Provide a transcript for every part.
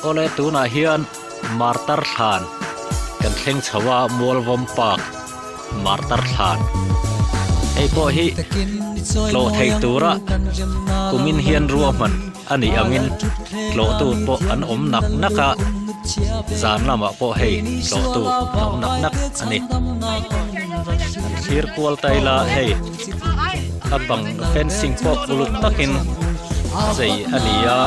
Awle tunah hian Martar thlan kan thleng chho a Mualvawm Park Martar thlan hei pawh hi tlawh theih tura kumin hian ruahman a nih angin tlawhtu pawh an awm nak nak a, zan lamah pawh hei tlawhtu an awm nak nak a ni. An thlir kual ta ila hei a bang fencing pawh uluk takin chei a ni a,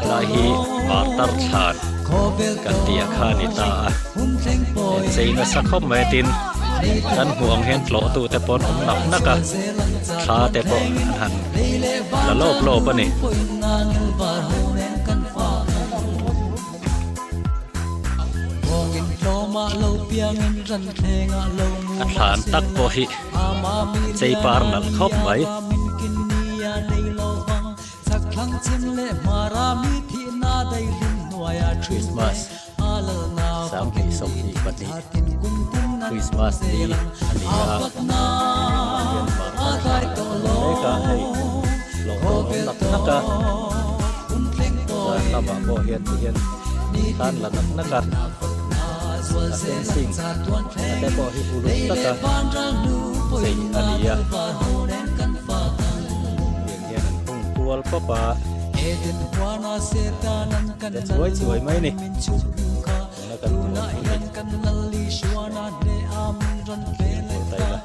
helai hi martar thlan kan tih ah kha a ni ta a, chei nasa khawp mai a tin kan hmuh ang hian tlawhtu te pawh an awm nak nak a, thla te pawh an han la lawp lawp a ni. A thlan tak pawh hi chei par nalh khawp mai. Christmas 2022 Christmas ni a ni a hian martar mek a hei hlawh tur awm nak nak a zan lamah pawh hian ti hian tan la nak nak a a fencing a te pawh hi uluk taka chei a ni a tiang hian an hung kual pawp a. Te chuai chuai mai ni. Tuna kan hmuh ang hi ni. Thil ta ila.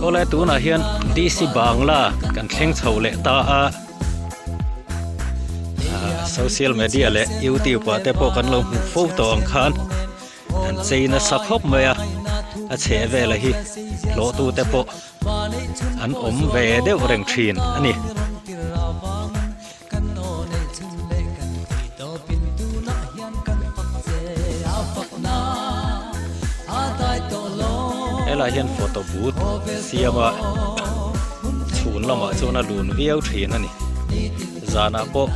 Awle tunah hian DC Bangla kan thleng chho leh ta a social media leh youtube ah te pawh kan lo hmuh fo tawh ang khan an chei nasa khawp mai a a chheh vel hi hlawhtu te pawh an awm ve deuh reng thin a ni. Helai hian photo booth siam a chhun lamah chuan a lun viau thin a ni zanah pawh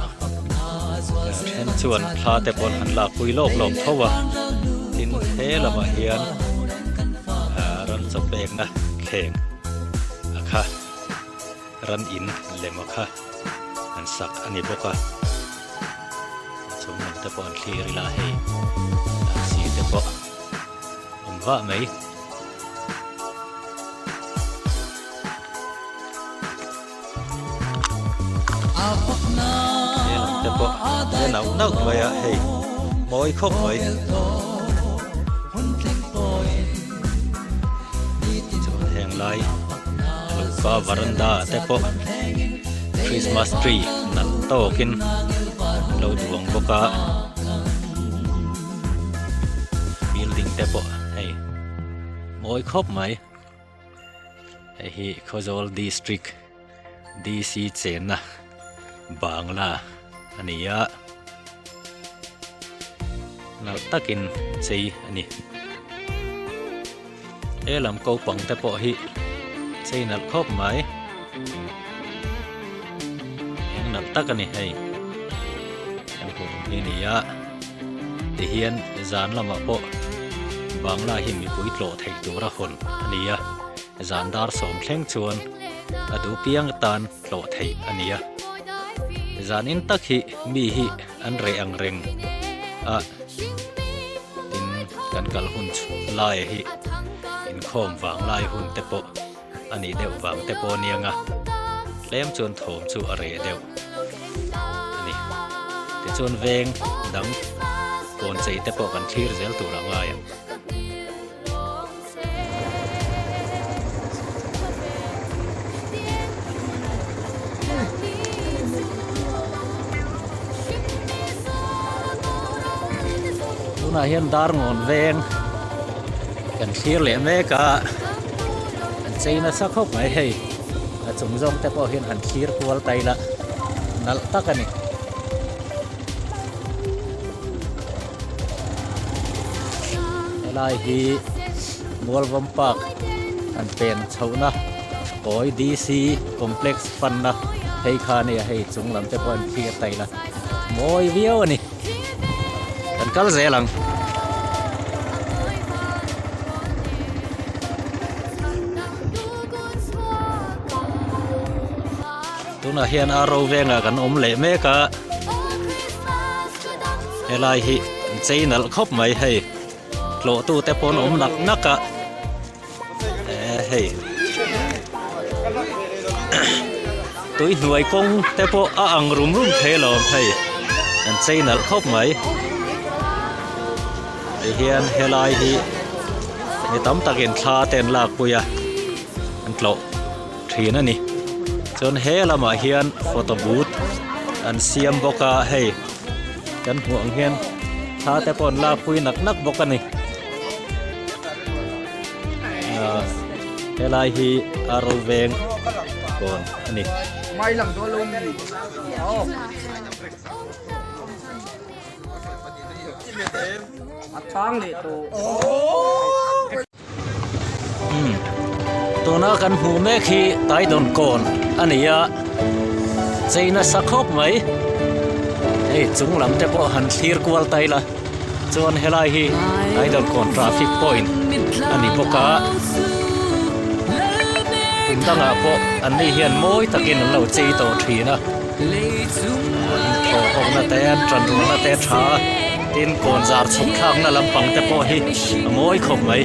then chuan thla te pawh an han lak pui lawk lawk tho a tin he lamah hian ran chaw pekna thleng a kha. Ran in lem a kha an sak a ni bawk a, a chung lam te pawh an thlir ila hei taxi te pawh awm vah mai. He lam te pawh a nauh nauh mai a hei mawi khawp mai. Chuan heng lai luhka varanda ah te pawh christmas tree nalh tawkin an lo duang bawk a building te pawh hei mawi khawp mai hei hi Khawzawl district D_C chenna bangla a ni a nalh takin chei a ni. He lam ko pang te pawh hi chei nalh khawp mai eng nalh tak a ni hei kan hmuh ang hi a ni a tihian zan lamah pawh bangla hi mipui tlawh theih tura hawn a ni a zan dar sawm thleng chuan a duh piang atan tlawh theih a ni a zan in tak hi mi hi an reh ang reng a. Tin, kan kal hun lai hi inkhawm vang lai hun te pawh a nih deuh vang te pawh a niang a, tlem chuan thawm chu a reh deuh a ni. Tichuan veng dang kawn chei te pawh kan thlir zel tur a ngai ang. Tunah hian dar ngawn veng kan thlir leh mek a an chei nasa khawp mai hei a chung zawng te pawh hian han thlir kual ta ila nalh tak a ni. Helai hi. Mualvawm Park an pen chhohna kawi DC Complex panna phei kha a nia hei chung lam te pawh an thlir ta ila mawi viau a ni kan kal zel ang. Tunah hian Aro vengah kan awm leh mek a helai hi an chei nalh khawp mai hei tlawhtu te pawh an awm nak nak a eh hei tui hnuai kawng te pawh a ang rum rum thei alawm hei an chei nalh khawp mai tihian helai hi mi tam takin thla te an lakpui a an tlawh. thin a ni chuan he lamah hian photo booth an siam bawk a hei kan hmuh ang hian thla te pawh an lak pui nak nak bawk a ni ah helai hi a ro veng kawn a ni. Tuna kan hmuh mek hi Taidawn kawn a ni a, chei nasa khawp mai. Hei chung lam te pawh han thlir kual ta ila chuan helai hi Taidawn kawn traffic point a ni bawk a. Kum dangah pawh an ni hian mawi takin an lo chei tawh thin a. Thawh hawkna te an tan ruahna te a tha a. Tin, kawn zar chhuk thlakna lampang te pawh hi a mawi khawp mai.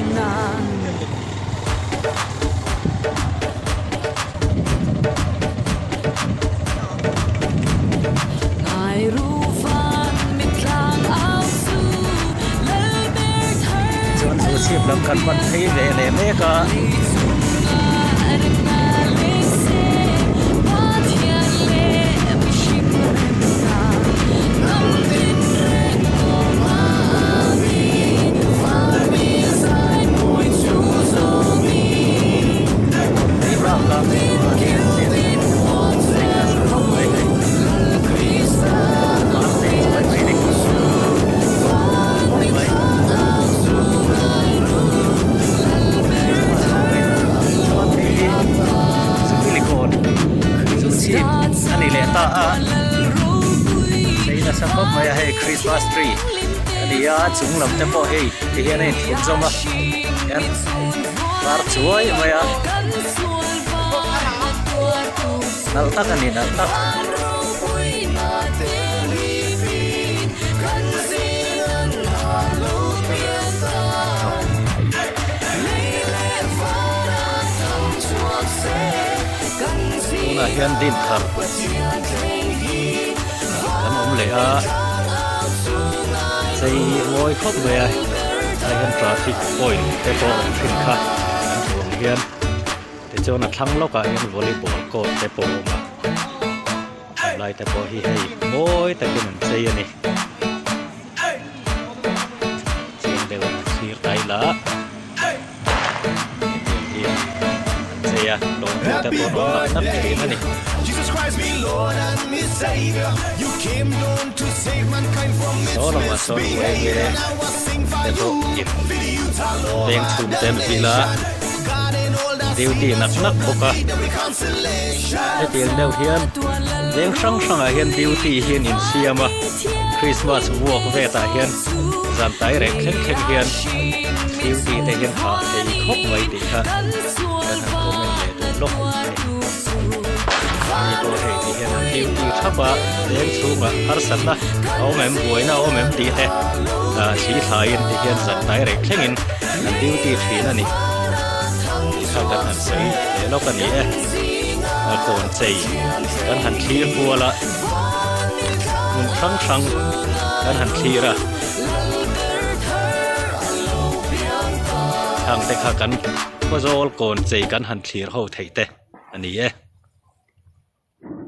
Chuan chu chhip lam kan pan phei ve leh mek a. A ni leh ta a chei nasa khawp mai a hei christmas tree a ni a chung lam te pawh hei ti hian a inthlun zawm a hian par chuai mai a nalh tak a ni nalh tak. Tunah hian din thar kan awm leh a chei mawi khawp mai a tlai hian traffic point te pawh a awm thin kha kan hmuh ang hian tichuan a thlang lawkah hian volleyball court te pawh a awm a tunlai te pawh hi hei mawi takin an chei a ni. Chiang deuh an thlir ta ila hetiang hian an chei a lawmtu te pawh an awm nak nak thin a ni. Saw lamah sawn uaime te pawh in veng chhung te an vil a duty nak nak bawk a hetiang deuh hian veng hrang hrangah hian duty hi an insiam a. Christmas vuak vetah hian zan tai reng thleng thleng hian duty te hian hah thei khawp mai tih kha kan han comment leh duh lawk a ni. Ani pawh hei ti hian an duty thap a, leng chhungah harsatna a awm em, buaina a awm em tih te thli thlaiin ti hian zan tai reng thlengin an duty thin a ni tih kha kan han sawi leh lawk a ni e. A kawn chei kan han thlir kual a. Hmun hrang hrang kan han thlir a, khang te kha kan khawzawl kawn chei kan han thlir ho theih te a ni e.